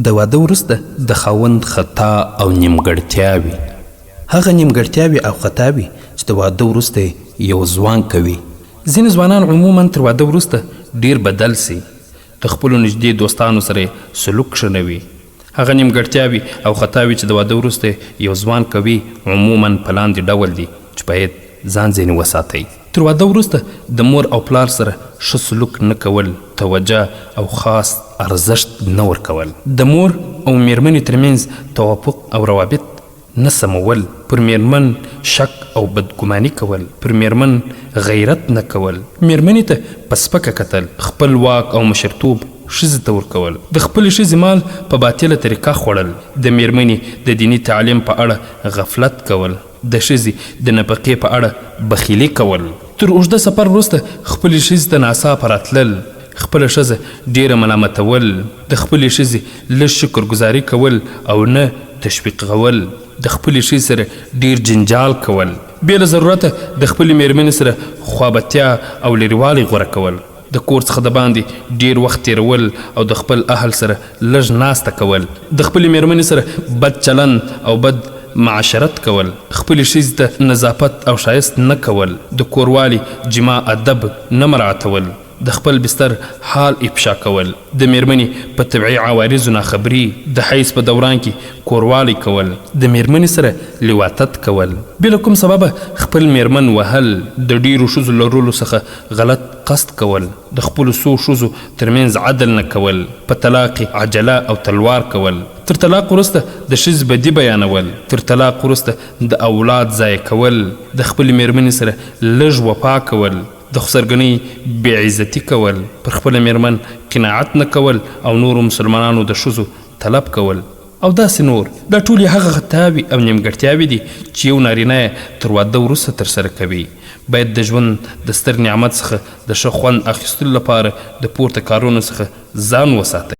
د واده وروسته د خاوند خطا او نیمګړتیاوې. هغه نیمګړتیاوې او خطاوې چې د واده وروسته یې یو ځوان کوي. ځینې ځوانان عموماً تر واده وروسته ډېر بدل شي، د خپلو نږدې دوستانو سره یې سلوک ښه نه وي. هغه نیمګړتیاوې او خطاوې چې د واده وروسته یې یو ځوان کوي عموماً په لاندې ډول دي چې باید ځان ځینې وساتئ. تر واده وروسته د مور او پلار سره ښه سلوک نه کول، توجه او خاص ارزښت نه ورکول. د مور او میرمنې ترمنځ توافق او روابط نه سمول، پر میرمن شک او بدګماني کول، پر میرمن غیرت نه کول، میرمنې ته په سپکه کتل، خپل واک او مشرتوب ښځې ته ورکول، د خپلې ښځې مال په باطله طریقه خوړل، د میرمنې د دیني تعلیم په اړه غفلت کول. د ښځې د نفقې په اړه بخیلي کول. تر اوږده سفر وروسته خپلې ښځې ته ناڅاپه راتلل، خپله ښځه ډېره ملامتول، د خپلې ښځې لږ شکر ګزاري کول او نه تشویقول، د خپلې ښځې سره ډېر جنجال کول، بې له ضرورته د خپلې مېرمنې سره خوابدتیا او لرېوالی غوره کول. د کور څخه د باندې ډیر وخت تیرول او د خپل اهل سره لږ ناسته کول، د خپلې میرمنې سره بد چلند او بد معاشرت کول، خپلې ښځې ته نظافت او ښایست نه کول، د کوروالي جماع ادب نه مراعتول، د خپل بستر حال افشا کول، د میرمنې په طبعي عوارضو ناخبري، د حیض په دوران کې کوروالی کول، د میرمنې سره لواطت کول، بې له کوم سببه خپل میرمن وهل، د ډیرو ښځو لرلو څخه غلط قصد کول، د خپلو څو ښځو تر مینځ عدل نه کول، په طلاق کې عجله او تلوار کول، تر طلاق وروسته د ښځې بدي بیانول، تر طلاق وروسته د اولاد ضایع کول، د خپلې میرمنې سره لږ وفا کول، د خسرګنۍ بې عزتي کول، پر خپله میرمن قناعت نه کول او نورو مسلمانانو د ښځو طلب کول او داسې نور، دا ټولې هغه خطاوې او نیمګړتیاوې دي چې یو نارینه یې تر واده وروسته ترسره کوي. باید د ژوند د ستر نعمت څخه د ښه خوند اخیستلو لپاره د پورته کارونو څخه ځان وساتئ.